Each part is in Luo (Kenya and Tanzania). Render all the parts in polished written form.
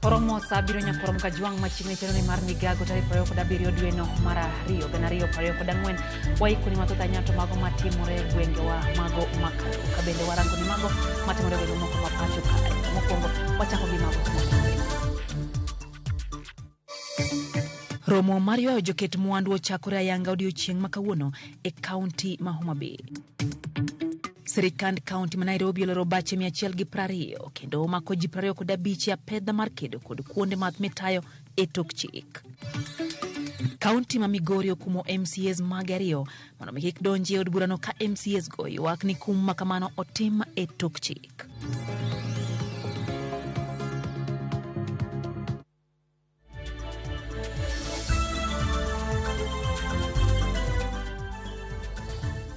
Oromo sa abiriyo nyaka oromo kajwang' machiegni chenro ni mar migago tarik 27 dweno mar ariyo gana ariyo prariyo kod ang'wen. Waikoni mathoth ahinya to mago matimore e gwengewa mago makayo ka bende warango ni mago matimore e gwenge moko ma pacho kae. Mokwongo wachako gi mago matimore. Romo mar ywayo joket mwandu ochakore ayanga odiochieng' ma kawuono e kaunti ma Homa Bay. Sirikand kaunti ma Nairobi oloro bache 120 kendo omako ji 25 e apedha mar kedo kod kuonde math mitayo e tok chik. Kaunti ma Migori okumo MCAs mage ariyo mondo mi kik donji e od burano ka MCAs go ywak ni kum ma kamano otim e tok chik.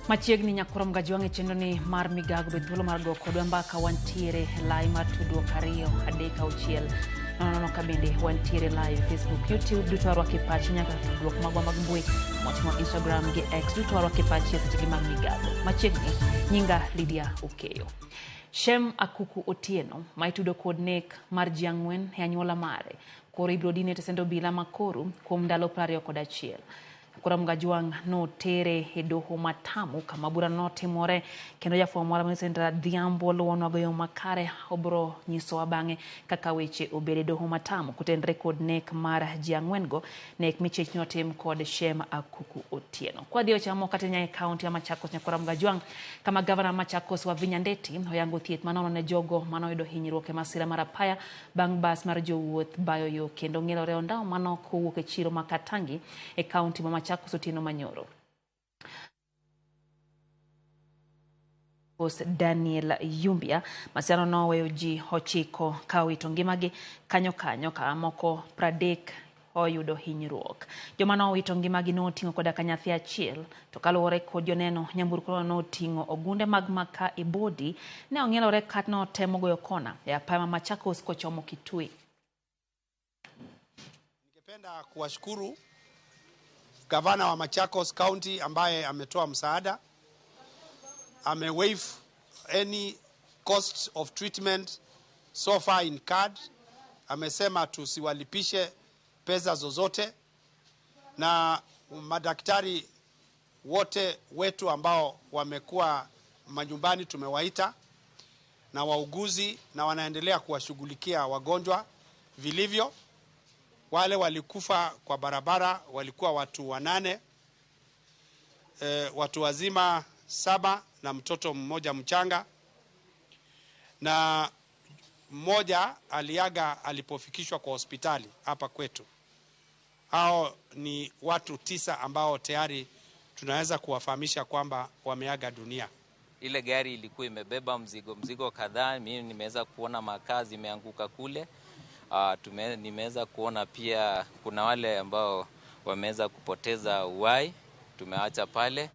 Machiegni nyakorom gajwang' e chenro ni mar migago be thuolo mar go kodwa mbaka wantiere e lai mar tudruok ariyo adek auchiel nono nono ka bende wantiere live Facebook, YouTube duto warwako e pachi nyaka tudruok magwa mag mbui motimo Instagram gi X duto warwako e pachi e sechegi mag migago. Machiegni nyinga Lydia Okeyo. Shem Akuku Otieno ma itudo kod nek mar ji ang'wen e anyuola mare koro ibiro dine e tesend obila ma Koru kuom ndalo 21. Koro Mgajwang' notere e doho ma Tamu kama bura notimore kendo jafwambo marwa Millicent Adhiambo luwonwa go yo makare obro nyisowa bang'e kaka weche obedo e doho ma Tamu kotenre kod nek mar ji ang'wen go, nek michich ni otim kod Shem Akuku Otieno. Kwadhi e weche mamoko kata e kaunti ya Machakos Nyakora Mgajwang' kama gavana ma Machakos Wavinya Ndeti oyango thieth manono ne jogo manoyudo hinyruok e masira mar apaya bang' bas mar jowuoth bayo yo kendo ng'elore ondamo manok kowuok e chiro ma Katangi e kaunti ma Machakos otieno manyoro. Daniel Yumbia masirano noweyo ji ochiko ka owito ngimagi kanyo kanyo ka moko 30 oyudo hinyruok. Joma nowito ngimagi noting'o koda ka nyathi achiel to kaluwore kod joneno nyamburko noting'o ogunde mag maka e bodi ne ong'ielore ka notemo goyo kona e apaya ma Machakos kochomo Kitui. Ningependa kuwashukuru gavana wa Machakos County ambaye ametoa msaada, ame waive any cost of treatment so far incurred. Amesema tusiwalipishe pesa zozote, na madaktari wote wetu ambao wamekuwa manyumbani tumewaita na wauguzi, na wanaendelea kuwashughulikia wagonjwa vilivyo. Wale walikufa kwa barabara walikuwa watu 8, watu wazima 7 na mtoto mmoja mchanga, na mmoja aliaga alipofikishwa kwa hospitali hapa kwetu. Hao ni watu 9 ambao tayari tunaweza kuwafahamisha kwamba wameaga dunia. Ile gari ilikuwa imebeba mzigo kadhaa. Mimi nimeweza kuona makaa zimeanguka kule. Nimeweza kuona pia kuna wale ambao wameweza kupoteza uhai, tumeacha pale.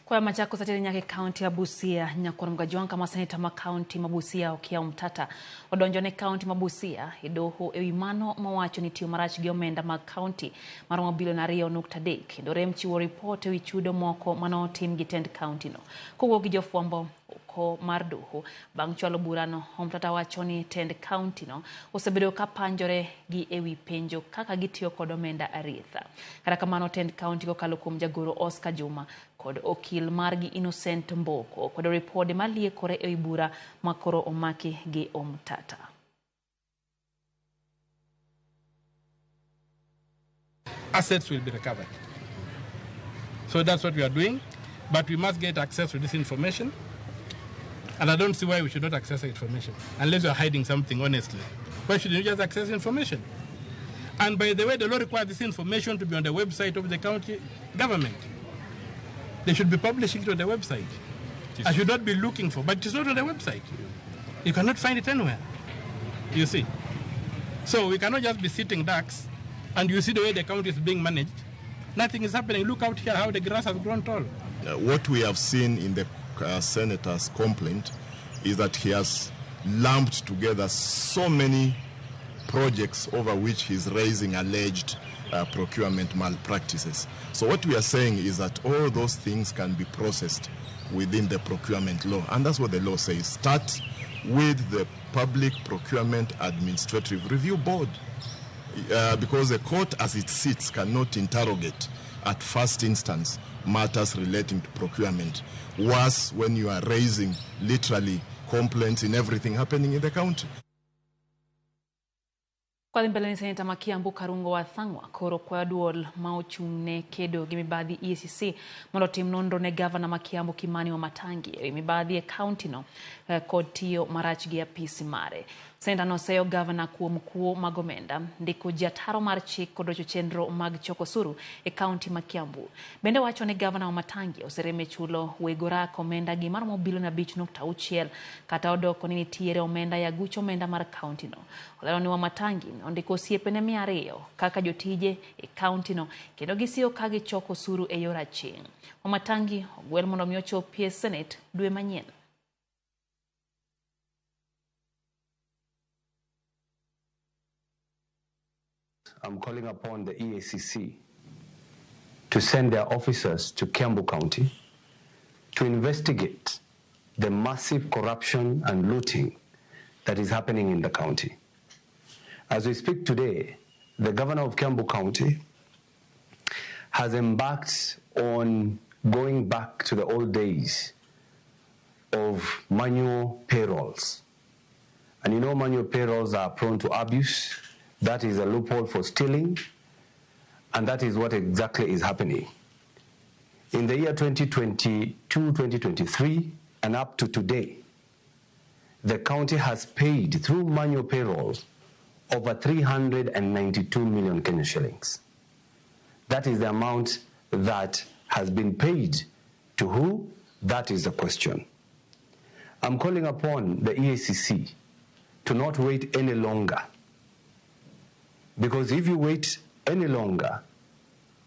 Kwa Machakos ateri nyaka e kaunti ya Busia, Nyakwar Mgajwang' kama seneta ma kaunti ma Busia Okiya Omtata odonjo ne kaunti ma Busia e doho ewi mano mawacho ni tiyo marach gi omenda mag kaunti maromo bilion 2.3 kendo rem chiwo ripot ewi chudo moko manotim gi tend kaunti no. Kowuok gi jofwambo oko mar doho bang' chwalo burano, Omtata wacho ni tend kaunti no osebedo ka panjore gi ewi penjo kaka gitiyo kod omenda aritha. Kata kamano tend kaunti kokalo kuom jagoro Oscar Juma kod okil margi Innocent Mboko kod ripode maliekore ewi bura makoro omaki gi Omtata. Assets will be recovered. So that's what we are doing, but we must get access to this information. And I don't see why we should not access the information, unless you are hiding something, honestly. Why should you just access information? And by the way, the law requires this information to be on the website of the county government. They should be publishing it on the website. I should not be looking for, but it's not on the website. You cannot find it anywhere, you see. So we cannot just be sitting ducks, and you see the way the county is being managed. Nothing is happening. Look out here how the grass has grown tall. What we have seen in the senator's complaint is that he has lumped together so many projects over which he's raising alleged procurement malpractices. So what we are saying is that all those things can be processed within the procurement law, and that's what the law says. Start with the Public Procurement Administrative Review Board. Because the court as it sits cannot interrogate at first instance matters relating to procurement. Worse, when you are raising literally complaints in everything happening in the county. Kwa mbele ni Seneta ma Kiambu Karungo wa Thang'wa koro kwayo duol ma ochung' ne kedo gi mibadhi EACC mondo otim nonro ne gavana ma Kiambu Kimani Wamatangi ewi mibadhi e kaunti no kod tiyo marach gi apisi mare. Seneta noseyo gavana kuom kuo mag omenda, ndiko ji ataro mar chik kod rocho chenro mag choko osuru e kaunti ma Kiambu. Bende wacho ni gavana Wamatangi oserem e chulo weg orak omenda gi maromo bilion 5.6 kata odoko ni nitiere omenda e aguch omenda mar kaunti no. Olero ni Wamatangi ondiko osiepene 200 kaka jotije e kaunti no kendo gisiyo ka gichoko osuru e yor aching'. Wamatangi ogwel mondo mi ochopi e Senate dwe manyien. I'm calling upon the EACC to send their officers to Kiambu County to investigate the massive corruption and looting that is happening in the county. As we speak today, the governor of Kiambu County has embarked on going back to the old days of manual payrolls. And you know, manual payrolls are prone to abuse. That is a loophole for stealing, and that is what exactly is happening. In the year 2022, 2023, and up to today, the county has paid through manual payrolls over 392 million Kenyan shillings. That is the amount that has been paid to who? That is the question. I'm calling upon the EACC to not wait any longer. Because if you wait any longer,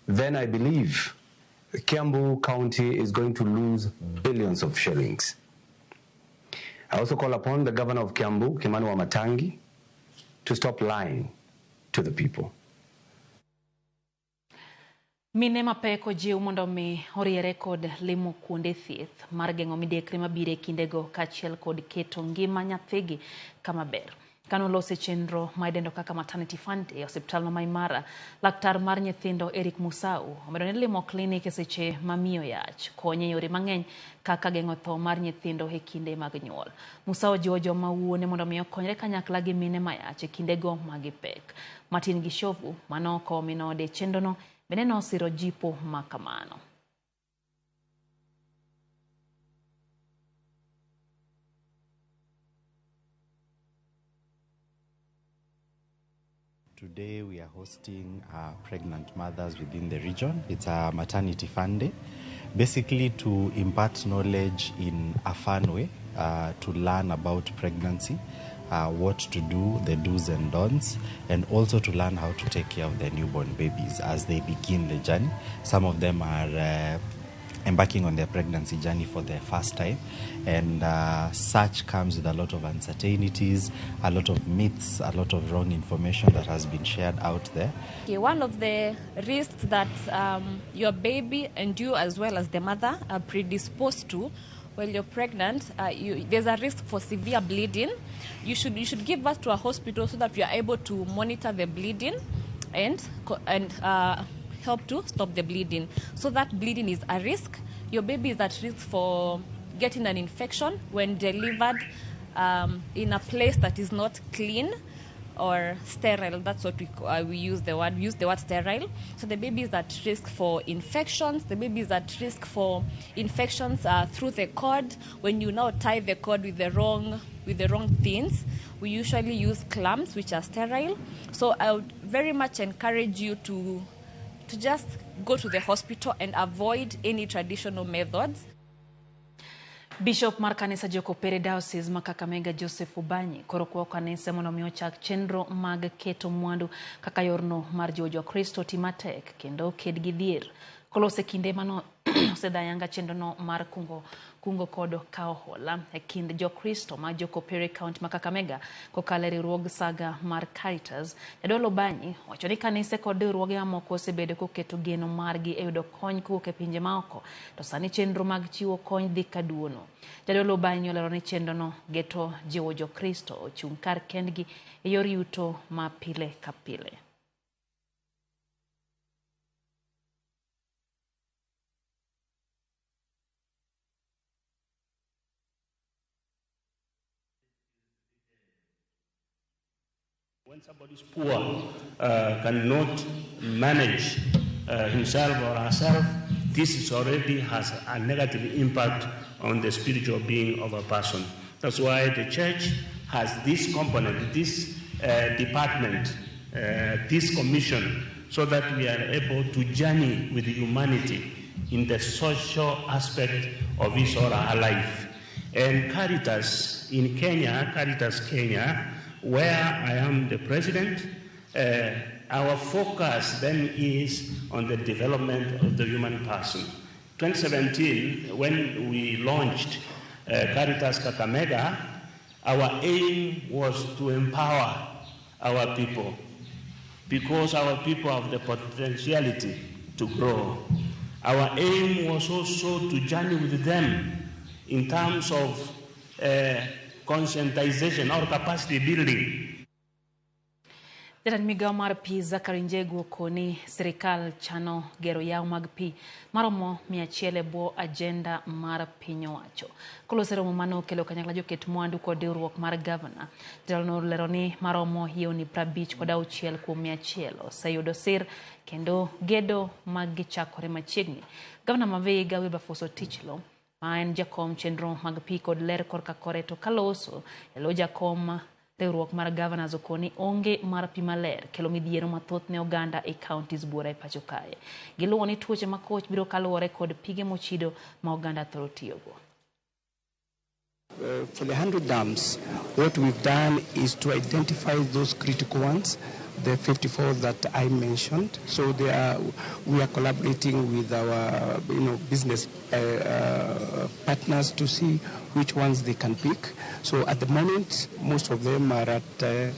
then I believe Kiambu County is going to lose billions of shillings. I also call upon the governor of Kiambu, Kimani Wamatangi, to stop lying to the people. Mine mapek ojiw mondo mi oriere kod limo kuonde thieth mar geng'o midekre mabiro e kindego kaachiel kod keto ngima nyathigi kama ber. Kanolose chenro ma idendo kaka Maternity Fund e osiptal ma Imara, laktar mar nyithindo Eric Musau omedo ni limo klinik e seche ma miyo yach konye yore mang'eny kaka geng'o tho mar nyithindo e kinde mag nyuol. Musau jiwo joma wuone mondo mi okonyre kanyakla gi mine mayach e kindego ma gipek. Martin Gishovu manoko minode chenrono bende nosiro jipo ma kamano. Today we are hosting pregnant mothers within the region. It's a maternity fund day, basically to impart knowledge in a fun way, to learn about pregnancy, what to do, the do's and don'ts, and also to learn how to take care of their newborn babies as they begin the journey. Some of them are embarking on their pregnancy journey for the first time, and such comes with a lot of uncertainties, a lot of myths, a lot of wrong information that has been shared out there. Okay, one of the risks that your baby and you as well as the mother are predisposed to while you're pregnant, there's a risk for severe bleeding. You should give birth to a hospital so that you are able to monitor the bleeding and help to stop the bleeding. So that bleeding is a risk. Your baby is at risk for getting an infection when delivered in a place that is not clean or sterile. That's what we use the word. We use the word sterile. So the baby is at risk for infections. The baby is at risk for infections through the cord. When you now tie the cord with the wrong things, we usually use clamps, which are sterile. So I would very much encourage you to just go to the hospital and avoid any traditional methods. Bishop mar kanisa Jokopere Diocese ma Kakamega Joseph Obanyi koro kwayo kanisa mondo mi ochak chenro mag keto mwandu kaka yorno mar jiwo Jokristo ti matek kendo ked gi dhier. Kolose kinde mano Osedhayanga chenrono mar kungo kod kawo hola e kind Jokristo ma Jokopere kaunti ma Kakamega kokalo e riwruog saga mar Caritas. Jadolo Obanyi wacho ni kanise kod riwruoge mamoko osebedo koketo geno margi e yudo kony kowuok e pinje maoko, to sani chenro mag chiwo kony dhi kaduono. Jadolo Obanyi olero ni chenrono geto jiwo Jokristo ochung' kar kendgi e yor yuto ma pile ka pile. When somebody is poor, cannot manage himself or herself, this is already has a negative impact on the spiritual being of a person. That's why the church has this component, this department, this commission, so that we are able to journey with humanity in the social aspect of his or her life. And Caritas in Kenya, Caritas Kenya, where I am the president, our focus then is on the development of the human person. 2017, when we launched Caritas Kakamega, our aim was to empower our people, because our people have the potentiality to grow. Our aim was also to journey with them in terms of conscientization or capacity building. Jatend migao mar pi Zachary Njegu okoni sirikal chano gero yawo mag pi maromo 100 e bwo agenda mar piny owacho. Kolose romo mane okelo kanyakla joket mwandu kod riwruok mar gavana, jatelo nolero ni maromo yewni 56 kuom 100 oseyudo sir kendo gedo mag gichakore machiegni. Gavana ma Vihiga Wilberforce Otichlo ma en jakom chenro mag pi kod ler korka kore to kaloso e lo jakom riwruok mar governors okoni onge mar pi maler kelo midhiero mathoth ne oganda e counties buora e pacho kae. Giluwo ni tuoche makoch biro kaluwore kod pige mochido ma oganda thoro tiyogo. For the 100 dams, what we've done is to identify those critical ones, the 54 that I mentioned. So they are, we are collaborating with our business partners to see which ones they can pick. So at the moment, most of them are at the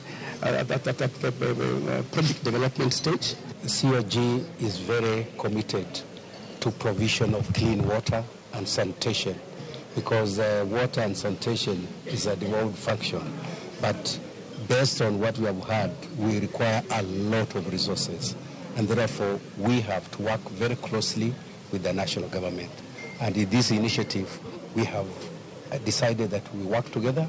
project development stage. COG is very committed to provision of clean water and sanitation, because water and sanitation is a devolved function. But based on what we have had, we require a lot of resources. And therefore, we have to work very closely with the national government. And in this initiative, we have decided that we work together.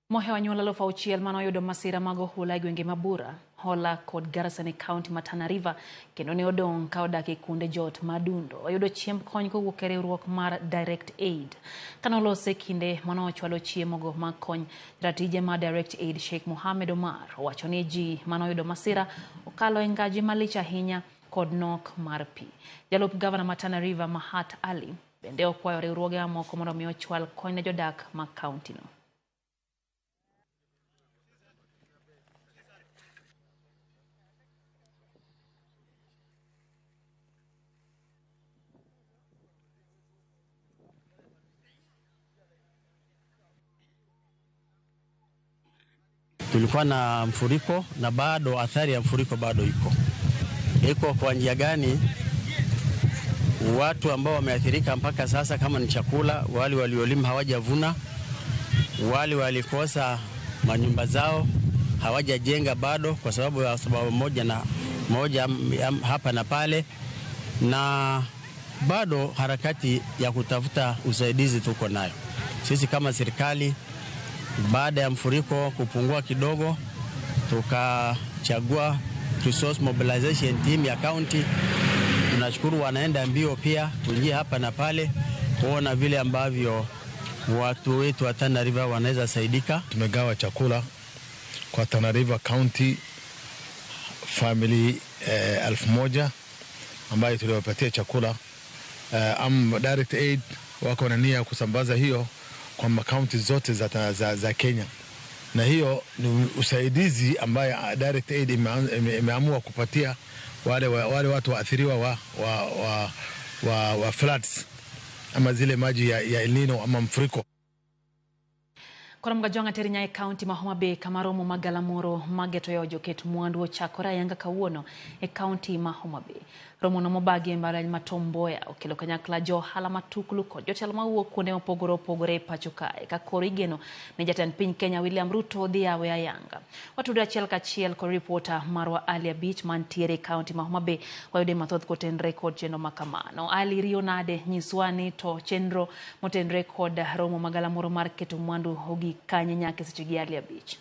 Mohewo anyuola 6,000 manoyudo masira mag ohula e gwenge ma Bura, Hola kod Garsen e kaunti ma Tana River kendo ne odong' ka odak e kuonde jot madundo. Oyudo chiemb kony kowuok e riwruok mar Direct Aid. Kanolose kinde manochwalo chiemogo mag kony, ratije mar Direct Aid Sheikh Mohamed Omar owacho ni ji manoyudo masira okalo e ngaji malich ahinya kod nok mar pi. Jalup gavana ma Tana River Mahat Ali bende okwayo riwruoge mamoko mondo mi ochwal kony ne jodak mag kauntino. Tulikuwa na mfuriko na bado athari ya mfuriko bado iko. Iko kwa njia gani? Watu ambao wameathirika mpaka sasa, kama ni chakula, wale waliolima hawajavuna, wale walikosa manyumba zao hawajajenga bado kwa sababu ya sababu moja na moja hapa na pale, na bado harakati ya kutafuta usaidizi tuko nayo. Sisi kama serikali, baada ya mfuriko kupungua kidogo, tukachagua resource mobilization team ya county. Tunashukuru wanaenda mbio pia kuingia hapa na pale kuona vile ambavyo watu wetu wa Tana River wanaweza saidika. Tumegawa chakula kwa Tana River County family 1000 ambayo tuliwapatia chakula. Direct Aid wako na nia kusambaza hiyo kwa makaunti zote za Kenya. Na hiyo ni usaidizi ambaye Direct Aid imeamua kupatia wale watu waathiriwa wa floods ama zile maji ya El Nino ama mfuriko. Koro Mgajwang' ateri nyaka e kaunti ma Homa Bay kama romo mag galamoro mageto ya joket mwandu ochakore ayanga kawuono e kaunti ma Homa Bay. Romo no mobagi e mbalariany ma Tom Mboya okelo kanyakla jo ohala matuklu kod jotelo mawuok kuonde mopogore opogore e pacho kae ka koro igeno ni jatend piny Kenya William Ruto dhi yawe ayanga. Watudre achiel kachiel kod ripota marwa Ali Abich mantiere e kaunti ma Homa Bay wayude mathoth kotenre kod chenro makamano. Ali, riyo nade? Nyiswa ni to chenro motenre kod romo ma galamoro mar keto mwandu ogik kanye nyaka seche gi Ali Abich.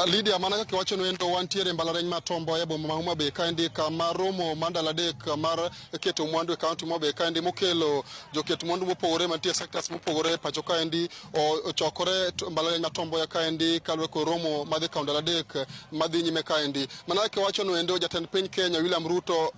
Lydia, mana kaka iwacho ni endo wantiere mbalariany ma Tom Mboya boma ma Homa Bay kaendi kama romo mar ndalo adek mar keto mwandu e kaunti ma Homa Bay kaendi mokelo joket mwandu mopogore mantie sectors mopogore pacho kaendi ochokore mbalariany ma Tom Mboya kaendi kaluwore kod romo madhi kawo ndalo adek madhi nyime kaendi. Mana kaka iwacho ni endo jatend piny Kenya William Ruto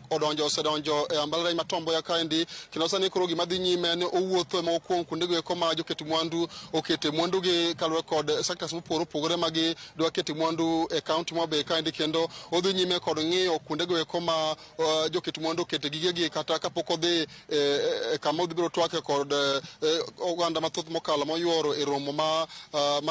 osedonjo e mbalariany ma Tom Mboya kaendi kendo sani koro gima dhi nyime ni owuotho moko kuom kuondego eko ma joket mwandu okete mwandugi kaluwore kod sectors mopogore opogore magi dwa keto mwandu e kaunti ma Homa Bay kaendi kendo odhi nyime kod ng'iyo kuondego eko ma joket mwandu okete gigegi kata kapok odhi kama odhi biro twake kod oganda mathoth mokalo moyuoro e romo mar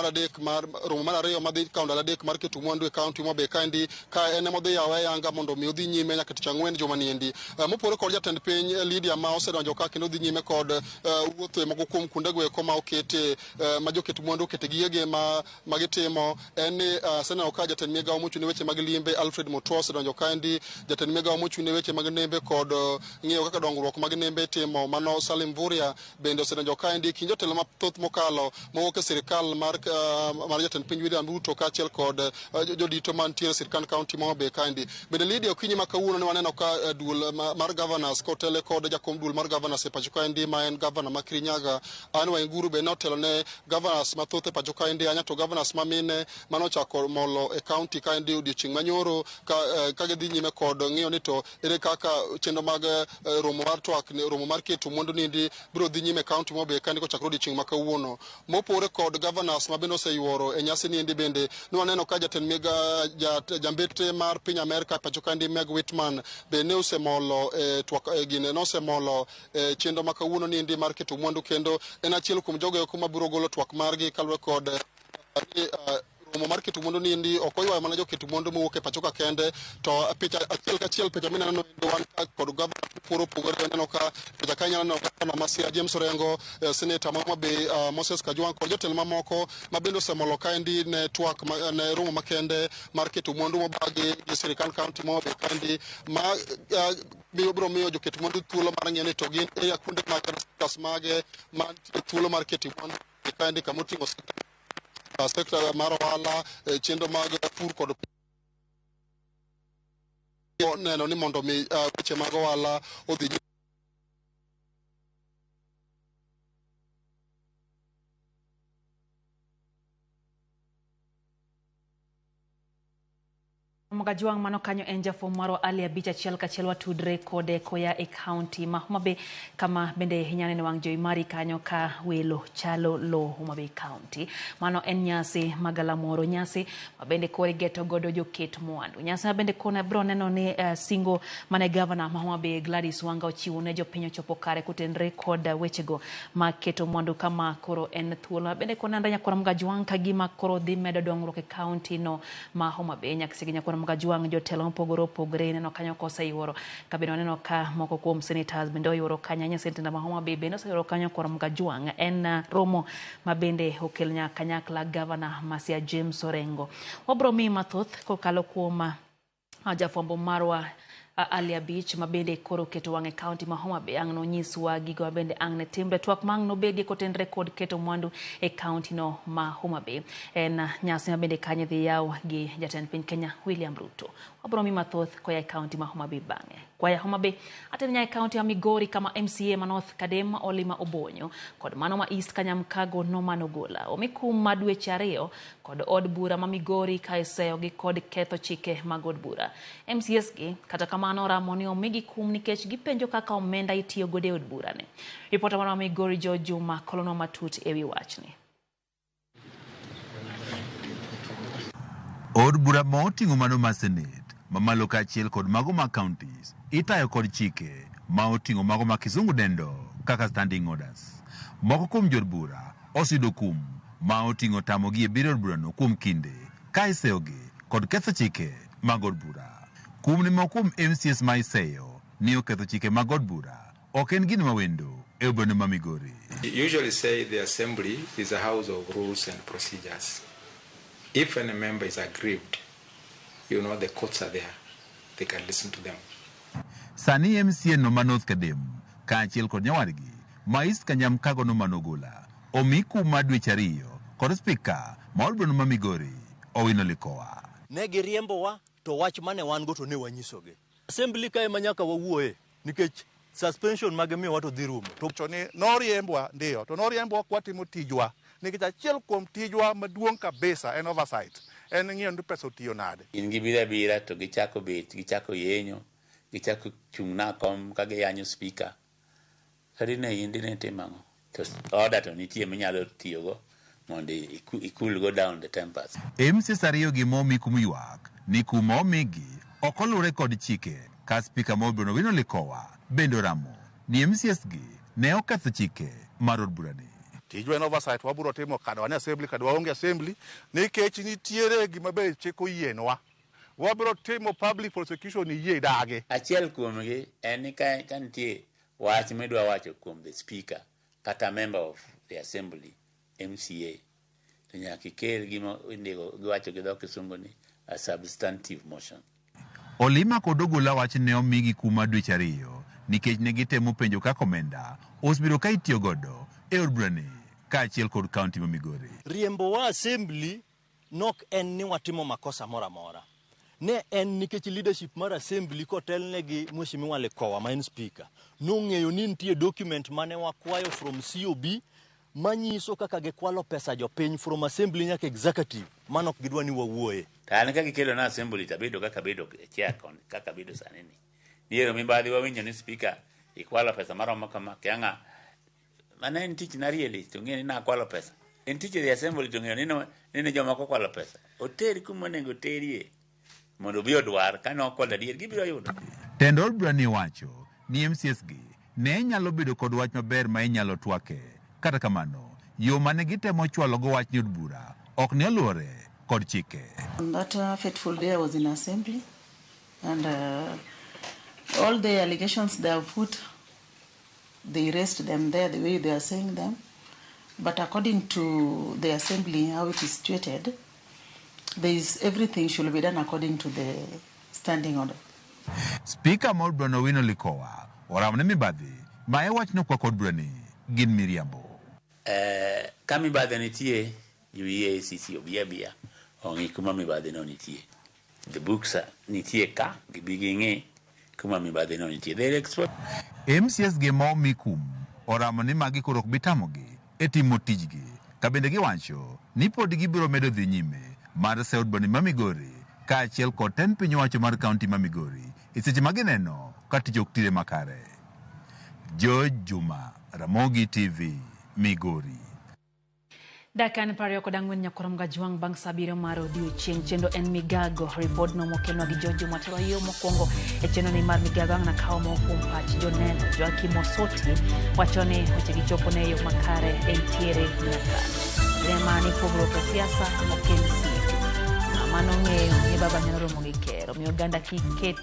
adek mar romo mar ariyo madhi kawo ndalo adek mar keto mwandu e kaunti ma Homa Bay kaendi ka en ema odhi yawe ayanga mondo mi odhi nyime nyaka tich ang'wen juma niendi. Mopogore kod jatend piny Lydia ma osedonjo ka kendo odhi nyime kod wuotho e moko kuom kuondego eko ma okete ma joket mwandu okete gigegi ma gitimo en ni aseneno ka jatend migawo mochung' ne weche mag limbe Alfred Mutua osedonjo kaendi, jatend migawo mochung' ne weche mag nembe kod ng'iyo kaka dongruok mag nembe itimo mano Salim Mvurya bende osedonjo kaendi. Kind jotelo mathoth mokalo mowuok e sirikal mar jatend piny William Ruto kaachiel kod jodito mantiere e sirikand kaunti ma Homa Bay kaendi. Bende Lydia, okinyi ma kawuono ne waneno ka duol mar governors kotele kod jakom duol mar governors e pacho kaendi ma en governor ma Kirinyaga Anne Waiguru bende notelo ne governors mathoth e pacho kaendi anya to governors ma mine manochako molo e kaunti kaendi odiochieng' manyoro ka gidhi nyime kod ng'iyo ni to ere kaka chenro mag romo mar twak romo mar keto mwandu niendi biro dhi nyime e kaunti ma Homa Bay kaendi kochakore odiochieng' ma kawuono. Mopogore kod governors ma bende oseyuoro e nyasi niendi bende ne waneno ka jatend jambete mar piny Amerka pacho kaendi Meg Whitman bende osemolo twak gine nosemolo chenro ma kawuono niendi mar keto mwandu kendo en achiel kuom jogo eko mabiro golo twak margi kaluwore kod romo mar keto mwandu niendi ok oywayo mana joket mwandu mowuok e pacho ka kende to picha achiel kachiel picha mineno endo wan ka kod gavana mopogore opogore. Aneno ka picha ka inyalo neno gavana ma Siaya James Orengo, seneta ma Homa Bay Moses Kajwang' kod jotelo mamoko ma bende osemolo kaendi ne twak ne romo makende mar keto mwandu mobagi gi sirikand kaunti ma Homa Bay kaendi ma biro miyo joket mwandu thuolo mar ng'iyo ni to gin e kuonde mag sectors mage mantie thuolo mar keto mwandu kaendi kamoting'o sekta mar ohala, chenro mag pur kod neno ni mondo mi weche mag ohala odhi Mgajwang' mano kanyo en jafwambo marwa Ali Abich achiel kachiel watudre kode koya e kaunti ma Homa Bay kama bende inyalo neno wang' jowi mari kanyo ka welo chalo lo Homa Bay County. Mano en nyasi magalamoro, nyasi ma bende koro igeto godo joket mwandu, nyasi ma bende koro biro neno ni singo mane gavana ma Homa Bay Gladys Wanga ochiwo ne jopiny ochopo kare kotenre kod wechego mag keto mwandu kama koro en thuolo ma bende koro nenre nyakwar Mgajwang' ka gima koro dhi medo dongruok e kaunti no ma Homa Bay. Nyaka sigi nyakwar Mgajwang' jotelo mopogore opogore ineno kanyo koseyuoro ka bende waneno ka moko kuom senators bende oyuoro kanyo, anya seneta ma Homa Bay bende oseyuoro kanyo kwar Mgajwang'. En romo ma bende okel nyaka kanyakla gavana ma Siaya James Orengo. Wabro miyi mathoth kokalo kuom jafwambo marwa Ali Abich ma bende koro keto wang'e kaunti ma Homa Bay ang' nonyiswa gigo ma bende ang' ne timre twak ma ang' nobedie kotenre kod keto mwandu e kaunti no ma Homa Bay. En nyasi ma bende kanyo dhi yaw gi jatend piny Kenya William Ruto. Wabro mi mathoth koya e kaunti ma Homa Bay bang'e. Koya Homa Bay atene nyaka e kaunti ma Migori kama MCA ma North Kadem Olima Obonyo kod mano ma East Kanyamkago Norman Ogola omi kum ma dweche 2 kod od bura ma Migori ka iseyogi kod ketho chike mag od bura. MCAs gi kata kamano ramo ni omigi kum nikech gipenjo kaka omenda itiyo godo e od bura ni. Ripota marwa Migori George Juma kolonwa matut ewi wachni. Od bura ma oting'o mano ma Senate, Mamalo kaachiel kod mago mag counties itayo kod chike ma oting'o mago ma kisungu dendo kaka standing orders. Moko kuom jood bura oseyudo kum ma oting'o tamogi e biro e od burano kuom kinde ka iseyogi kod ketho chike mag od bura. Kum ni moko kuom MCAs ma iseyo ni oketho chike mag od bura ok en gino mawendo e od burano ma Migori. Usually say the assembly is a house of rules and procedures. If any member is aggrieved, the courts are there. They can listen to them. Sani MCA no ma North Kadem kaachiel kod nyawadgi ma East Kanyamkago no Manogola omi kum mar dweche 2 kod spika ma od burano ma Migori Owino Likowa. Ne giriembowa to wach mane wan go to ne wanyisogi. Assembly kae ma nyaka wawuoye nikech suspension mage miyowa to dhi rumo. To ni noriembwa ndiyo, to noriembwa kwatimo tijwa nikech achiel kuom tijwa maduong' kabisa en oversight, en ng'iyo ni pesa otiyo nade. In gibiro abira to gichako bet, gichako yenyo, gichako chung' na kom ka giyanyo speaker. Kadine in dine tim ang'o? To order to nitie minyalo tiyogo mondo ikul go down the tempers. MCAs 2 gi momi kum ywak ni kum omigi ok oluwre kod chike ka spika ma od burano Owino Likowa bende oramo ni MCAs gi ne oketho chike mar od burani. Tijwa en oversight, wabiro timo kada wan e assembly kada waonge assembly nikech nitiere gima be chik oyienwa. Wabiro timo public prosecution yie dagi. Achiel kuomgi en ni ka nitie wach midwa wacho kuom the speaker kata member of the assembly MCA to nyaka ikel gima indiko giwacho gi dho kisungu ni a substantive motion. Olima kod Ogola wach ne omigi kum mar dweche 2 nikech ne gitemo penjo kaka omenda osebedo ka itiyo godo e od burani kaachiel kod kaunti ma Migori. Riembo wa assembly nok en ni watimo makosa moro amora. Ne en nikech leadership mar assembly kotelne gi Mheshimiwa Likowa ma en speaker nong'eyo ni nitie document mane wakwayo from COB manyiso kaka gikwalo pesa jopiny from assembly nyaka executive mano ok gidwa ni wawuoye. To an ka gikelo na assembly to abedo kaka abedo e chair kon kaka abedo sani ni. Niero mibadhi wawinjo ni speaker ikwalo pesa maromo kama kiang'a mano en tich na really to ng'e ni nakwalo pesa. En tich e the assembly to ng'eyo ni jomoko kwalo pesa. Oter kuma onego oterie mondo obi odwar ka nokwalo adier gibiro yudo. Tend od burani wacho ni MCAs gi ne nyalo bedo kod wach maber ma inyalo twake. Kata kamano, yo mane gitemo chwalogo wach ni od bura ok ne oluwore kod chike. On that fateful day I was in assembly and all the allegations they have put, they raised them there the way they are saying them. But according to the assembly, how it is situated, there is everything should be done according to the standing order. Speaker ma od burano Owino Likowa oramo ni mibadhi ma e wachno kwako od burani gin miriambo. Ka mibadhi nitie, jo EACC obi abia ong'i kuma mibadhi no nitie. The books nitie ka gibi ging'i kuma mibadhi no nitie. They export. MCAs gi ma omi kum oramo ni magi koro ok bi tamogi e timo tijgi ka bende giwacho ni pod gibiro medo dhi nyime mar seyo od burani ma Migori kaachiel kod tend piny owacho mar kaunti ma Migori e seche ma gineno ka tich ok tire makare. George Juma, Ramogi TV, Migori. Dakika 24 nyakorom gajwang' bang' saa 7 mar odiochieng'. Chenro en Migago. Ripodno mokelnwa gi George Juma tero yo mokwongo e chenro ni mar Migago ang' nakawo moko kuom pach joneno. Joakim Osoti wacho ni weche gi chopo ne yo makare entiere nyaka. Rema ni pogruok e siasa ok en sigu. Mano ng'eyo ni baba nyalo romo gi ker, omiyo oganda kik ket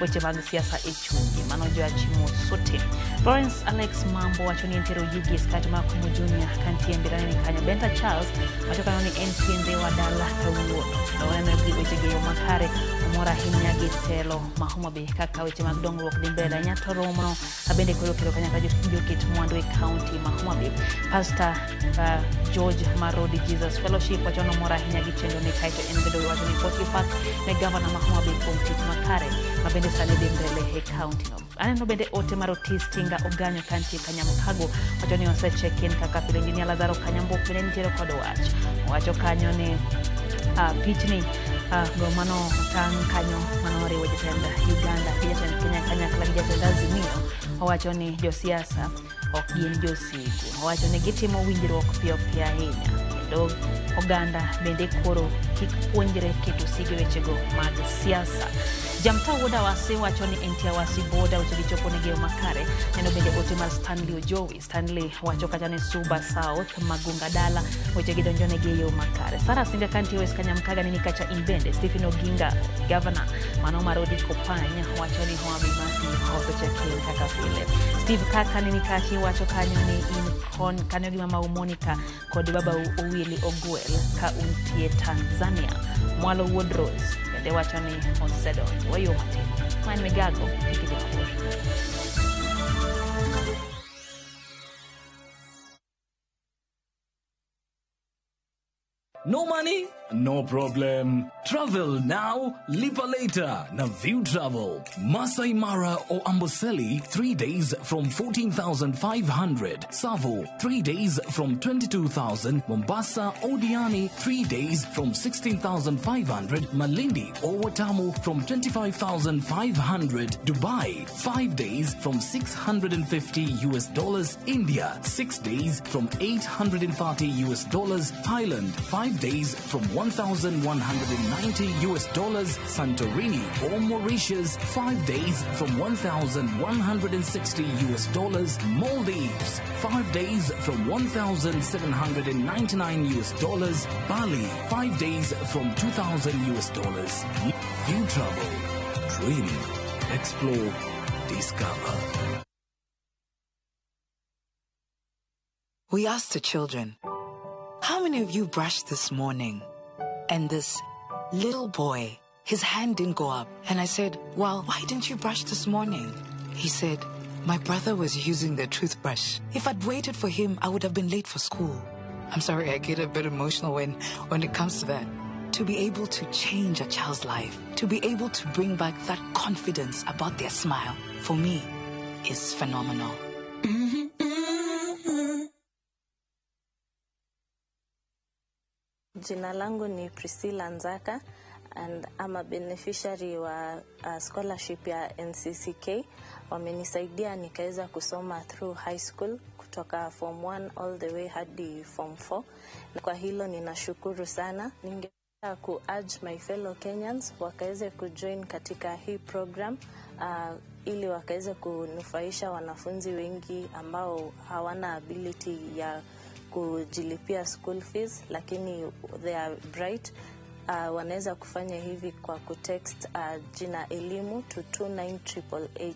weche mag siasa e chunygi. Mano Joachim Osoti. Florence Alex Mambo wacho ni entiere Oyugis kaeto mar Kumu Junior kantie Mbirani ni kanyo. Benta Charles wacho kanyo ni entie Ndhiwa dala kawuono. Kendo waneno gi weche gi yo makare. Omor ahinya gi telo ma Homa Bay kaka weche mag dongruok dhi mbele ahinya to romono bende koro kelo kanyakla joket mwandu e kaunti ma Homa Bay. Pastor George Marodi Jesus Fellowship wacho ni omor ahinya gi chenro ni kaeto en bende wacho ni Potiphar ne gavana ma Homa Bay kuom tich makare ma bende sani dhi mbele e kaunti no. Aneno bende ote mar Otis Tinga Oganyo kantie Kanyamkago wacho ni osecheck in kaka pile. Engineer Lazaro Kanyambuok bende nitiere kod wach. Owacho kanyo ni pichni go mano otang' kanyo mano oriwo jatend Uganda gi jatend Kenya kanyakla gi jatend Azimio. Owacho ni josiasa ok gin josigu. Owacho ni gitimo winjruok piyo piyo ahinya kendo oganda bende koro kik puonjre keto sigu e wechego mag siasa. Jamta wuod Awasi wacho ni entie Awasi boda weche gichopo ne geyo makare. Neno bende ote mar Stanley Ojowi. Stanley wacho kacha ni Suba South Magunga Dala weche gidonjo ne geyo makare. Sara Singa kantie West Kanyamkaga nini kacha in bende. Stephen Oginga governor mano mar Odiko Pany wacho ni Homa Bay Masi osecheck in kaka pile. Steve Kaka nini kachi wacho kanyo ni in kon kanyo gi mama Monica kod baba Owili Ogwel ka untie Tanzania. Mwalo Wuod Rose bende wacho ni osedonjo. Wayo matin. Man Migago kik idhi mabor. No money? No problem. Travel now, lipa later. Na View Travel. Masai Mara or Amboseli, 3 days from 14,500. Savo, 3 days from 22,000. Mombasa or Diani, 3 days from 16,500. Malindi or Watamu from 25,500. Dubai, 5 days from $650. India, 6 days from $830. Thailand, 5 days from $1,190. Santorini or Mauritius, 5 days from $1,160. Maldives, 5 days from $1,799. Bali, 5 days from $2,000. View Travel. Dream, explore, discover. We asked the children, how many of you brushed this morning? And this little boy, his hand didn't go up. And I said, well, why didn't you brush this morning? He said, my brother was using the toothbrush. If I'd waited for him, I would have been late for school. I'm sorry, I get a bit emotional when it comes to that. To be able to change a child's life, to be able to bring back that confidence about their smile, for me, is phenomenal. Jina langu ni Priscilla Nzaka and I'm a beneficiary wa scholarship ya NCCK. Wamenisaidia nikaweza kusoma through high school kutoka form 1 all the way hadi form 4. Na kwa hilo ninashukuru sana. Ningependa ku urge my fellow Kenyans wakaweze kujoin katika hii program ili wakaweze kunufaisha wanafunzi wengi ambao hawana ability ya kujilipia school fees, lakini they are bright. Wanaweza kufanya hivi kwa kutext jina elimu to 29888.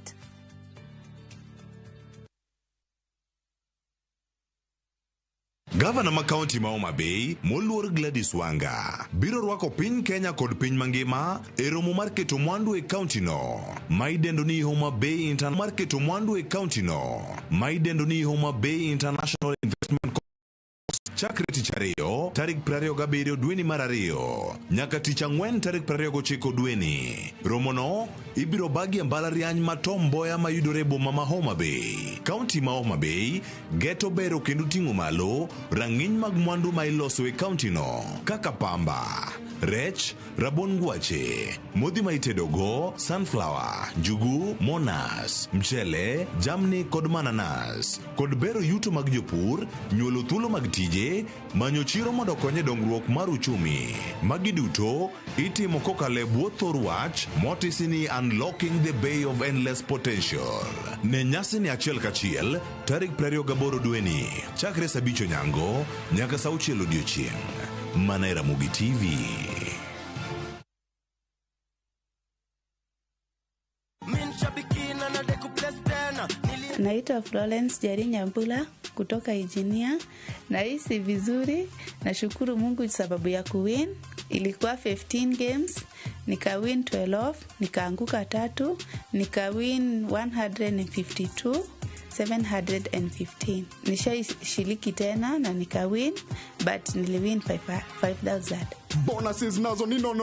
Gavana ma kaunti ma Homa Bay moluor Gladys Wanga biro rwako piny Kenya kod piny mangima e romo mar keto mwandu e kaunti no ma idendo ni Homa Bay mar keto mwandu e kaunti no ma idendo ni Homa Bay International Investment chakre tich ariyo tarik 27 dweni mar ariyo nyaka tich ang'wen tarik 29 dweni. Romono ibiro bagi e mbalariany ma Tom Mboya mayudore e boma ma Homa Bay. Kaunti ma Homa Bay geto bero kendo ting'o malo rang'iny mag mwandu ma iloso e kaunti no kaka pamba, rech, rabuon ngwache, modhi ma itedogo, sunflower, njugu, monas, mchele, jamni kod mananas, kod bero yuto mag jopur, nyuolo thuolo mag tije, manyo chiro mondo okony e dongruok mar uchumi. Magi duto itimo kokalo e bwo thor wach motisi ni Unlocking the Bay of Endless Potential. Ne nyasi ni achiel kachiel tarik 28 dweni chakre saa 5 onyango nyaka saa 6 odiochieng'. Mana e Ramogi TV. Naitwa Florence Jeri Nyambula kutoka Ijinia. Nahisi vizuri, nashukuru Mungu sababu ya kuwin. Ilikuwa 15 games, nikawin 12, nikaanguka 3, nikawin 152, 715. Nishaishiriki tena na nikawin, but niliwin 5,000. Bonuses nazo ni no.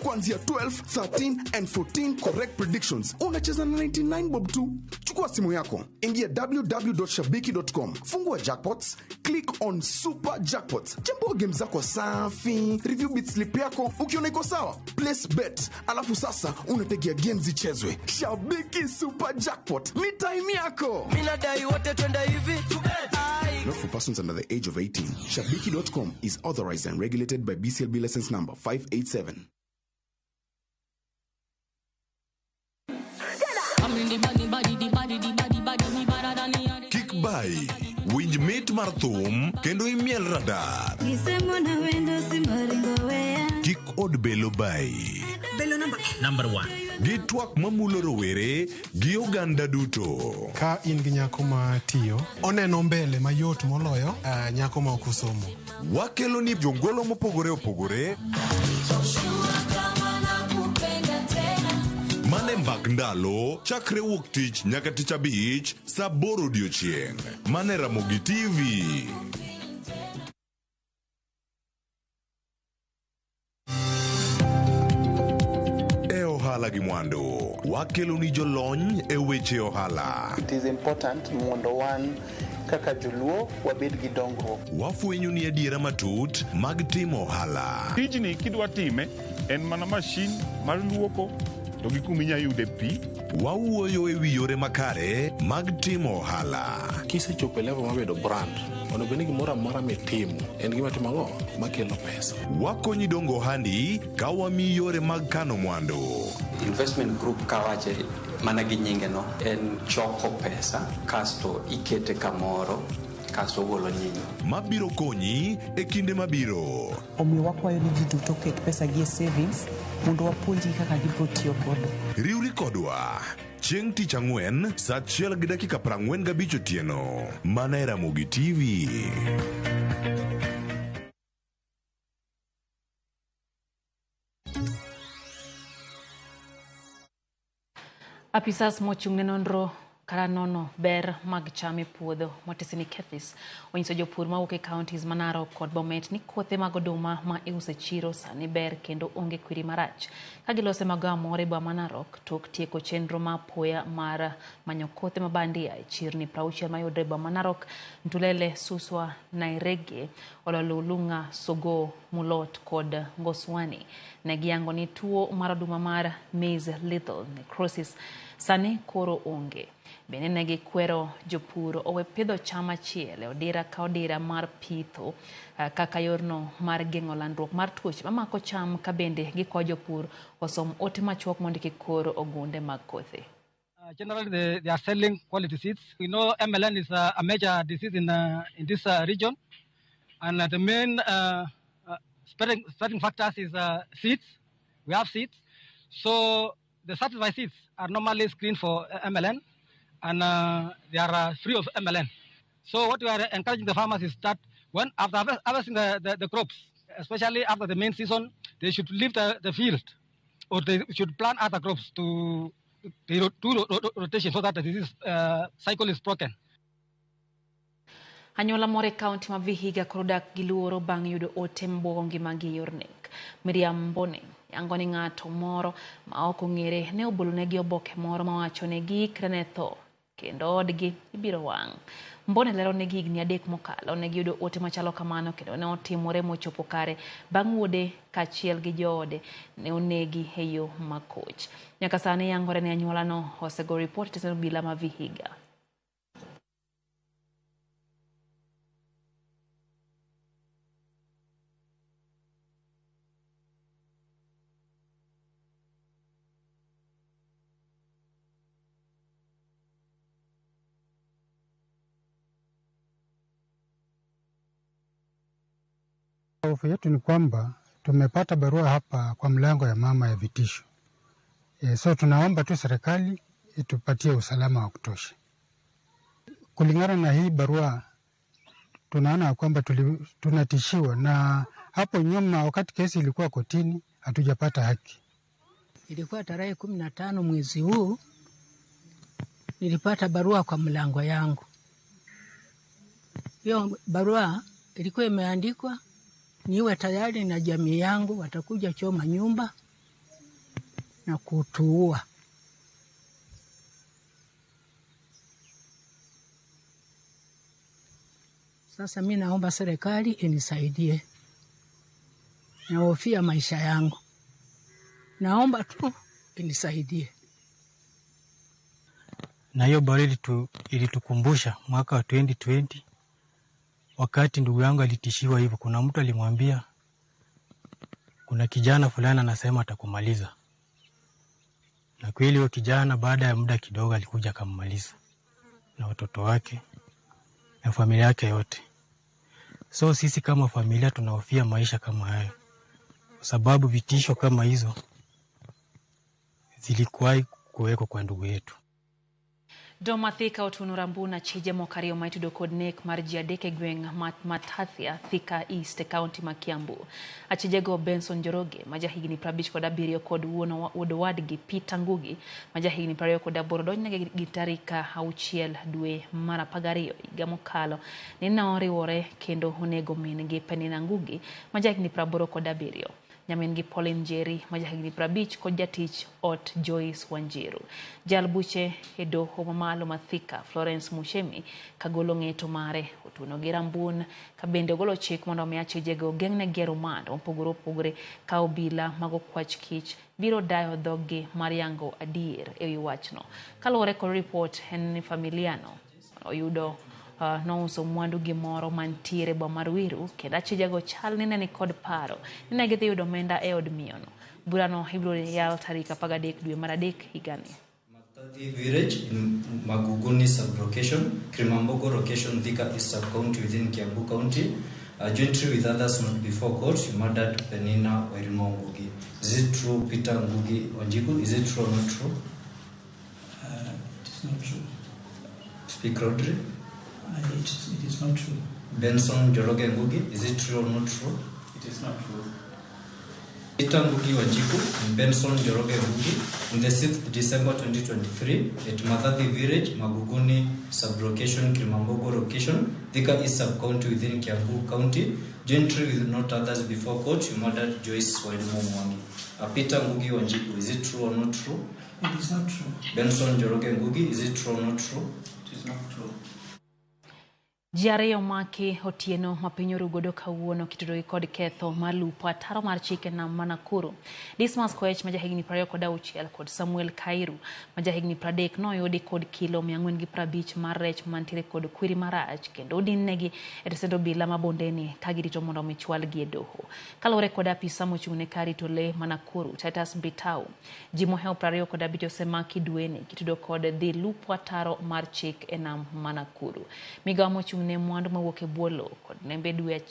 Kuanzia 12, 13 and 14 correct predictions. Unacheza na 99 bob tu. Chukua simu yako, ingia www.shabiki.com, fungua jackpots, click on super jackpots. Chambua game zako safi, review bit slip yako, ukiona iko sawa, place bet. Alafu sasa unategea games zichezwe. Shabiki Super Jackpot, ni time yako. Mimi nadai wote twende hivi. Not for persons under the age of 18. Shabiki.com is authorized and regulated by BCLB license number 587. Kik bai, winj mit mar thum kendo imiel radar. Kik od belo bai. Number 1. Gi twak mamulo rowere gi oganda duto. Ka in gi nyako ma tiyo, oneno mbele mayot moloyo nyako ma ok osomo. Wakelo ni jongolo mopogore opogore. Mane mbak ndalo chakre wuok tich nyaka tich abich saa 8 odiochieng'. Mane Ramogi TV. E ohala gi mwandu, wakelo ni jolony e weche ohala. It is important mondo wan kaka joluo wabed gi dongruok. Wafwenyo ni adiera matut mag timo ohala. Tijni kidwa time en mana mashin mar luoko to gi kuma inya yude pi. Wawuoyo e wi yore makare mag timo ohala. Kisechopo e level mar bedo brand, onego bed ni gimoro amora mitimo en gima timo ang'o makelo pesa. Wakonyi dongo ohandi ka wamiyi yore mag kano mwandu. Investment group kawache mana gi nyinge no en choko pesa kasto ikete kamoro kasto ogolo nyinyo. Mabiro konyi e kinde mabiro. Omiyo wakwayo ni ji duto oket pesa gi e savings mondo wapuonjgi kaka gibiro tiyo godo. Riwri kodwa chieng' tich ang'wen saa 1:45 otieno mana e Ramogi TV. Apisas mochung' ne nonro kara nono ber mag cham e puodho motisi ni KEPHIS onyiso jopur mawuok e counties ma Narok kod Bomet ni kothe mag oduma ma iuso e chiro sani ber kendo onge kwiri marach. Ka gilose magawa moro e boma ma Narok tok tieko chenro ma apoya mar manyo kothe ma bandia e chirni 60 mayudore e boma ma Narok, Ntulele, Suswa, Nairege, Ololulunga, Sogo, Mulot kod Ngoswani. Ne giyango ni tuo mar oduma mar maize lethal necrosis sani koro onge. Bende ne gikwero jopur owe pidho cham achiel e odira ka odira mar pitho kaka yorno mar geng'o landruok mar tuoche mamako cham ka bende gikwayo jopur osom ote machuok mondiki kor ogunde mag kothe. Generally, they are selling quality seeds. We know MLN is a major disease in this region, and the main spreading factors is seeds. We have seeds, so the certified seeds are normally screened for MLN, and they are free of MLN. So what we are encouraging the farmers is that when after harvesting the crops, especially after the main season, they should leave the field, or they should plant other crops to do rotation so that the disease cycle is broken. Anyuola moro e kaunti ma Vihiga koro dak gi luoro bang' yudo ote mabuogo ngimagi e yor nek. Miriam Mbone yango ni ng'ato moro ma ok ong'ere ne obolonegi oboke moro mawacho ni giikre ne tho kendo odgi ibiro wang'. Mbone lero ni higni 3 mokalo ne giyudo ote machalo kamano kendo ne otimore mochopo kare bang' wuode kaachiel gi joode ne onegi e yo makoch. Nyaka sani yangore ni anyuolano osego ripot e tesend obila ma Vihiga. Hofu yetu ni kwamba tumepata barua hapa kwa mlango ya mama ya vitisho. So tunaomba tu serikali itupatie usalama wa kutosha. Kulingana na hii barua tunaona kwamba tunatishiwa, na hapo nyuma wakati kesi ilikuwa kotini hatujapata haki. Ilikuwa tarehe 15 mwezi huu nilipata barua kwa mlango yangu. Hiyo barua ilikuwa imeandikwa niwe tayari na jamii yangu watakuja choma nyumba na kutuua. Sasa mimi naomba serikali inisaidie. Nahofia maisha yangu. Naomba tu inisaidie. Na hiyo barua ilitukumbusha mwaka wa 2020 wakati ndugu yangu alitishiwa hivyo. Kuna mtu alimwambia kuna kijana fulani anasema atakumaliza. Na kweli huyo kijana baada ya muda kidogo alikuja akammaliza na watoto wake na familia yake yote. So sisi kama familia tunahofia maisha kama hayo, kwa sababu vitisho kama hizo zilikuwahi kuwekwa kwa ndugu yetu. Doma Thika otuono Rambuna chije moko ariyo ma itudo kod nek mar ji adek e gweng' Matathia, Thika East e kaunti ma Kiambu. Achijego Benson Njoroge ma jahigni 57 kod wuod owadgi Peter Ngugi ma jahigni 28 odonjnegi gi tarik 6 dwe mar 12 higa mokalo ni ne oriwore kendo onego min-gi Penina Ngugi ma jahigni 87. Nyamin-gi Pauline Njeri ma jahigni 50 kod jatich ot Joyce Wanjiru. Jal buche e doho mamalo ma Thika Florence Muchemi kagolo ng'eto mare otuono gi Rambun ka bende ogolo chik mondo omi achijego ogeng'ne gero mando mopogore opogore ka obila mag okwach kich biro dayo dhoggi mar yango adier ewi wachno. Kaluwore kod ripot en ni familiano oyudo nouso mwandu gimoro mantiere boma mar Ruiru kendo achijego chal ni ne nikod paro ni ne gidhi yudo omenda e od miyono. Burano ibiro yal tarik 13 dwe mar 3 higani. Mathathi village in Maguguni sub-location, Kilimambogo location, Thika East sub-county within Kiambu County. Jointly with others not before court, you murdered Penina Wairimu Ngugi. Is it true, Peter Ngugi Wanjiku? Is it true or not true? It is not true. Speak loudly. It is not true. Benson Njoroge Ngugi, is it true or not true? It is not true. Peter Ngugi Wanjiku and Benson Njoroge Ngugi on the 6th December 2023 at Mathathi village, Maguguni sub-location, Kilimambogo location, Thika East sub-county within Kiambu County, jointly with not others before court, you murdered Joyce Wairimu Mwangi. Peter Ngugi Wanjiku, is it true or not true? It is not true. Benson Njoroge Ngugi, is it true or not true? It is not true. Ji ariyo maki otieno ma piny orugodo kawuono kitudore kod ketho mar lupo ataro mar chike nam ma Nakuru. Dismas Koech ma jahigni 26 kod Samuel Kairu ma jahigni 30 noyudi kod kilo 450 mar rech mantiere kod kwiri marach kendo odinnegi e tesend obila ma Bondeni ka girito mondo mi chwalgi e doho. Kaluwore kod apisa mochung' ne kar rito lee ma Nakuru, Titus Bitau, ji mohewo 25 osemaki dweni kitudo kod dhi lupo ataro mar chik e nam ma Nakuru. Migawo mochung' ne mwandu mawuok e bwo lowo kod nembe dwe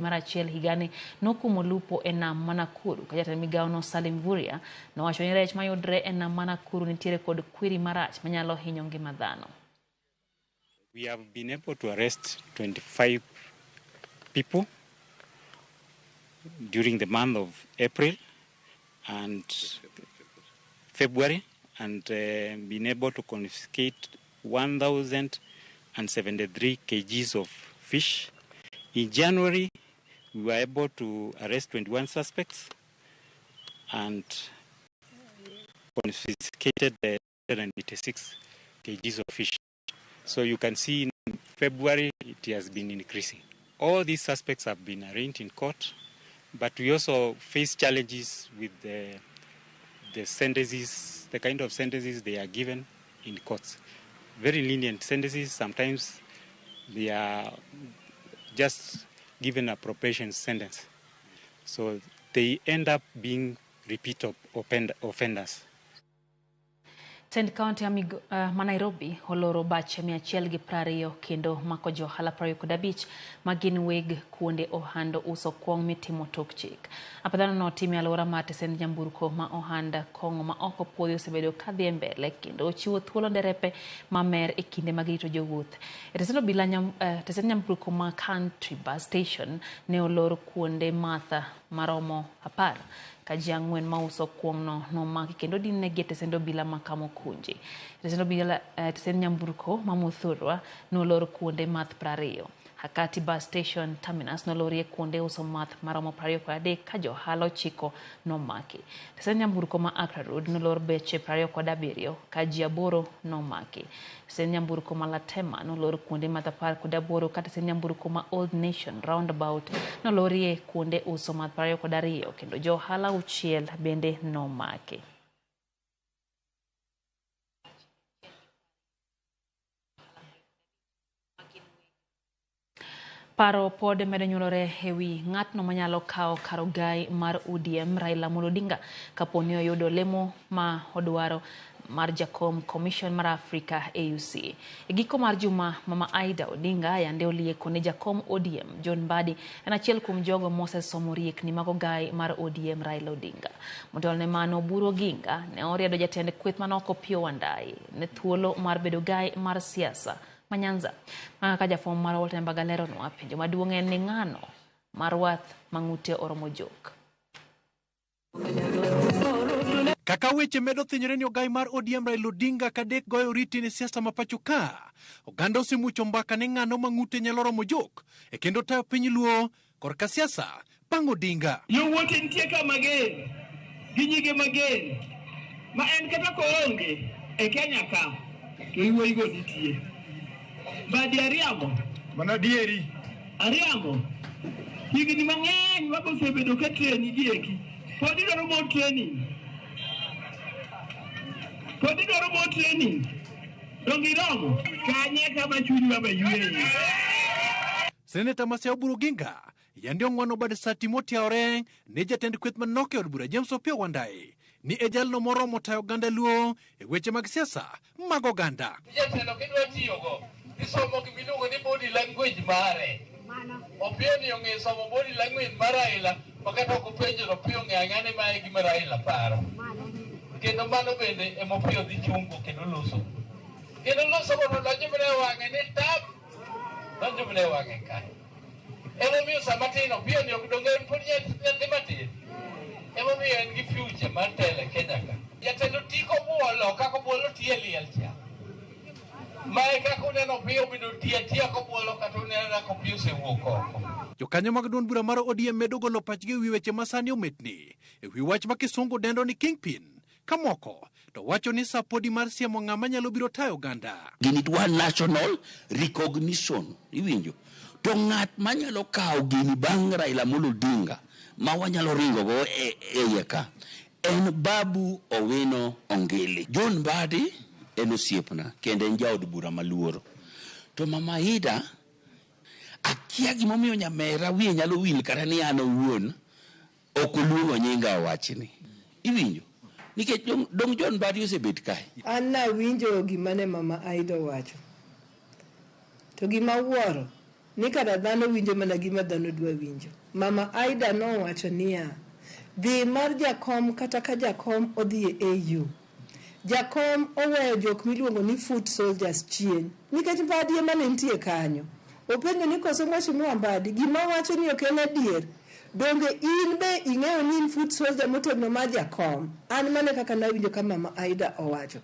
mar achiel higani nokumo lupo e nam ma Nakuru ka jatend migawono Salim Vuria nowacho ni rech mayudre e nam ma Nakuru nitiere kod kwiri marach manyalo hinyo ngima dhano. We have been able to arrest 25 people during the month of April and February and been able to confiscate 1,073 kgs of fish. In January, we were able to arrest 21 suspects and confiscated 186 kgs of fish. So you can see in February, it has been increasing. All these suspects have been arraigned in court, but we also face challenges with the sentences, the kind of sentences they are given in courts. Very lenient sentences. Sometimes they are just given a probation sentence. So they end up being repeat offenders. Tend kaunti ma Nairobi oloro bache 120 kendo mako johala 25 ma gin weg kuonde ohand uso kuong' mitimo tok chik. Apadhano notime alwora mar tesend nyamburko ma ohand kong'o ma ok opuodhi osebedo kadhi e mbele kendo ochiwo thuolo derepe mamer e kinde mag rito jowuoth. E tesend obila tesend nyamburko ma Country Bus Station ne olor kuonde math maromo 10 ka ji 4 mauso kuong'no nomaki kendo dinnegi e tesend obila ma Kamukunji. Tesend obila tesend nyamburko ma Muthurwa nolor kuonde math 20. Hakati Bus Station Terminus nolorie kuonde uso math maromo 23 ka johala 9 nomaki. Tesend nyamburko ma Accra Road nolor beche 27 ka ji 8 nomaki. Tesend nyamburko ma Latema nolor kuonde math 18 ka tesend nyamburko ma Old Nation Roundabout nolorie kuonde uso math 22 kendo johala 6 bende nomaki. Paro pod medo nyuolore e wi ng'atno manyalo kawo kar ogai mar ODM Raila Amolo Odinga kapo ni oyudo lemo ma odwaro mar jakom Commission mar Africa AUC. E giko mar juma, Mama Aida Odinga yande olieko ni jakom ODM John Mbadi en achiel kuom jogo mosesomo riekni mag ogai mar ODM Raila Odinga. Motelo ne mano, Oburu Oginga ne oriedo jatend kweth manok Opiyo Wandayi ne thuolo mar bedo ogai mar siasa ma Nyanza. Mana kaka jafwambo marwa Walter Mbaga leronwa, penjo maduong' en ni ng'ano ma rwath ma ng'ute oromo jok. Kaka weche medo thinyore ni ogai mar ODM Raila Odinga kadek goyo oriti ne siasa ma pacho ka, oganda osemucho mbaka ni ng'ano ma ng'ute nyalo romo jok e kendo tayo piny Luo korka siasa bang' Odinga. Yowuote nitie ka mager gi nyige mager ma en kata koonge e Kenya ka to yowuoyigo nitie. Mbadi ariambo. Mano adieri. Ariambo. Higni mang'eny mago osebedo ka treni gi eki. Pod idwaro more training. Pod idwaro more training. Donge iromo? Kanye kama chuny baba yueye. Seneta ma Siaya Oburu Oginga yande ong'wano bad sati motiawore ne jatend kweth manok e od bura James Opiyo Wandayi ni e jalno moromo tayo oganda Luo e weche mag siasa mag oganda. Jatelo kidwa tiyogo, isomo gima iluongo ni body language mare. Opiyo ni ong'e somo body language mar Raila, ma kata ok openjo to Opiyo ong'eyo ang'eya ni mae e gima Raila paro. Kendo mano bende ema Opiyo dhi chungo kendo loso. Kendo loso go to donjo mana e wang'e ni tap, donjo mana e wang'e kae. Emomiyo sama tin Opiyo ni ok donge en pod nyathi matin. Emomiyo en gi future mar telo e Kenya ka. Jatelo ti kobuolo kaka obuolo ti e liel cha. Mae kaka uneno Opiyo obedo ti atiya kobuolo kata uneno kaka Opiyo osewuok oko. Jokanyo mag duond bura mar ODM medo golo pachgi e wi weche ma sani ometni e wi wach ma kisungu dendo ni kingpin, ka moko to wacho ni sa podi mar siemo ng'ama nyalo biro tayo oganda. Gini dwa national recognition, iwinjo? To ng'at manyalo kawo gini bang' Raila Amolo Odinga ma wanyalo ringo go e iye ka en Babu Owino Ongili. John Mbadi en osiepna kendo en jaod bura maluoro. To Mama Ida akia gimomiyo nyamera wiye nyalo wil kata ni an owuon ok oluongo nyinga owachni. Iwinjo? Nikech dong John Mbadi osebet kae. An nawinjo gima ne Mama Aida owacho. To gima wuoro ni kara dhano winjo mana gima dhano dwa winjo. Mama Aida nowacho niya, dhi mar jakom kata ka jakom odhi e AU. Jakom oweyo jok miluongo ni foot soldiers chien nikech Mbadi ema ne nitie kanyo. Openjo ni koso Mheshimiwa Mbadi gima owacho ni ok en adier. Donge in be ing'eyo ni in foot soldier motegno mar jakom? An mano e kaka nawinjo ka Mama Aida owacho.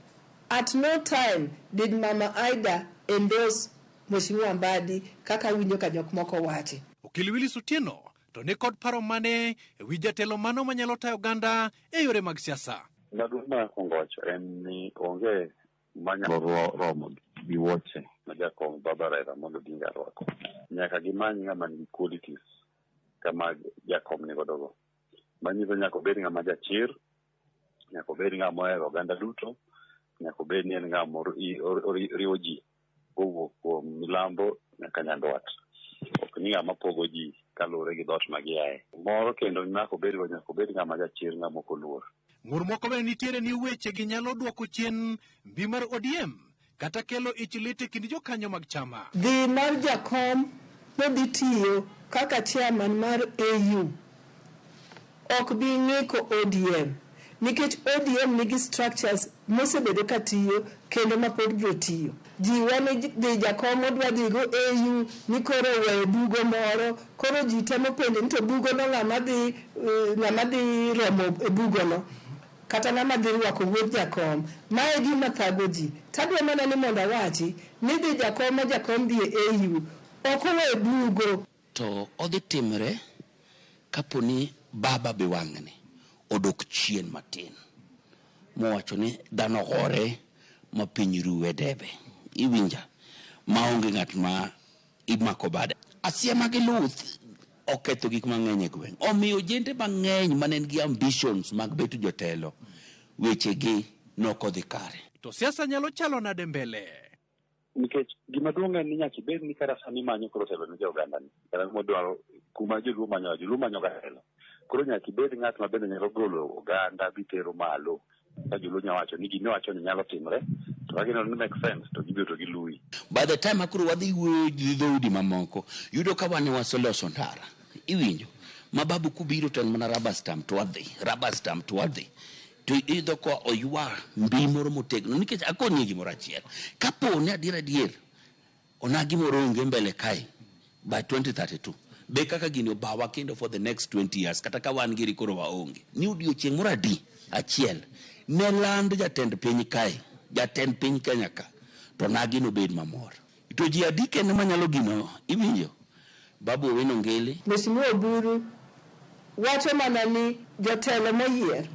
At no time did Mama Aida endorse Mheshimiwa Mbadi kaka awinjo ka jok moko wache. Okil Willis Otieno to ni kod paro mane e wi jatelo mano manyalo tayo oganda e yore mag siasa? Maduong' ma akwongo wacho en ni onge manyalo romo gi wuoche ma jakom Baba Raila Amolo Odinga rwako. Nyaka gimany ng'ama nigi qualities kama jakom nigodo go. Manyiso nyaka obed ng'ama jachir, nyaka obed ng'ama ohero oganda duto, nyaka obed ni en ng'ama oriwo ji kowuok kuom milambo nyaka nyandwat. Ok ni ng'ama pogo ji kaluwore gi dhoot ma giaye. Moro kendo nyaka obed go, nyaka obed ng'ama jachir, ng'ama ok oluor. Ng'ur moko bende nitiere ni weche gi nyalo duoko chien mbi mar ODM kata kelo ich lit e kind jokanyo mag chama. Dhi mar jakom nodhi tiyo kaka chairman mar AU ok bi ng'iko ODM nikech ODM nigi structures mosebedo ka tiyo kendo ma pod biro tiyo. Jiwa ni dhi jakom odwa dhi go AU ni koro oweyo bugo moro, koro ji temo penjo ni to bugo no ng'ama dhi romo e bugo no kata ng'ama dhi rwako wuod jakom. Mae gima thago ji. Tadwa mana ni mondo awachi ni dhi jakom ma jakom dhi e AU ok owe bugo. To odhi timre kapo ni baba be wang'ni odok chien matin mowacho ni dhano gore ma piny ruwe debe. Iwinja maonge ng'at ma imako bade. Asiema gi luth oketho gik mang'eny e gweng'. Omiyo ojende mang'eny mane nigi ambitions mag bedo jotelo, wechegi nokodhi kare. To siasa nyalo chalo nade mbele? Nikech gima duong' en ni nyaka ibed ni kata sani imanyo koro telo ne jo-oganda ni. Kata modwaro kuma joluo manyo, joluo manyo ga telo. Koro nyaka ibed ng'at ma bende nyalo golo oganda bitero malo. Ka joluo nya wacho ni gima iwacho ni nyalo timre, to ka gineno ni make sense to gibiro to giluwi. By the time akoro wadhi wuoyo gi dhoudi mamoko, yudo ka wan waseloso ndara. Iwinjo? Ma babu kubiro to en mana rubber stamp to wadhi, rubber stamp to wadhi. To iyudo ka oywa mbi moro motegno nikech akoni gimoro achiel. Kapo ni adier adier onagi moro onge mbele kae by 2032 be kaka gini obawa kendo for the next 20 years kata ka wan giri koro waonge ni odiochieng' moro adi achiel ne land jatend piny kae jatend piny Kenya ka to nagi nobed mamor to ji adi kende manyalo gino iwinjo Babu Owino Ngili Mheshimiwa Oburu wacho mana ni jotelo moyier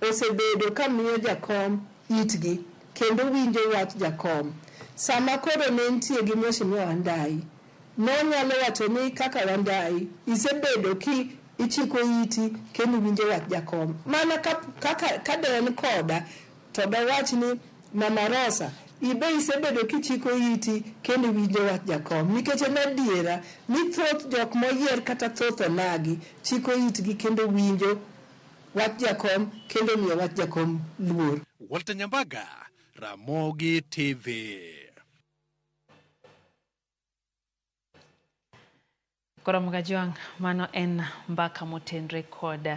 osebedo ka miyo jakom itgi kendo winjo wach jakom. Sama koro ne nitie gi Mheshimiwa Wandayi, nonyalo wacho ni kaka Wandayi, isebedo ki ichiko iti kendo iwinjo wach jakom. Mana kaka ka de en koda, to dowach ni Mama Rosa, ibe isebedo kichiko iti kendo iwinjo wach jakom. Nikech en adiera ni thoth jok moyier kata thoth onagi chiko itgi kendo winjo wach jakom kendo miyo wach jakom luor. Walter Nyambaga, Ramogi TV. Koro Mgajwang', mano en mbaka motenre kod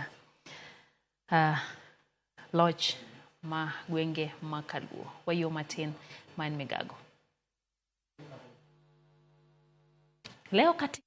loch ma gwenge ma Kaluo. Wayuo matin ma en migago. Leo kati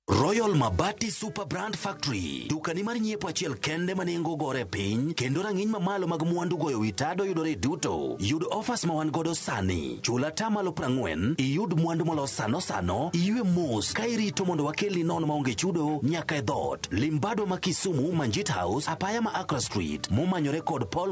Royal Mabati Super Brand Factory, dukani mar nyiepo achiel kende ma nengo gore piny kendo rang'iny mamalo mag mwandu goyo wi tado yudore duto. Yud offers ma wan godo sani. Chul atamalo 40, iyud mwandu molos sano sano, iywe mos ka irito mondo wakelni nono maonge chudo nyaka e dhoot. Limbado ma Kisumu, Manjit House, apaya ma Accra Street, momanyore kod Paul.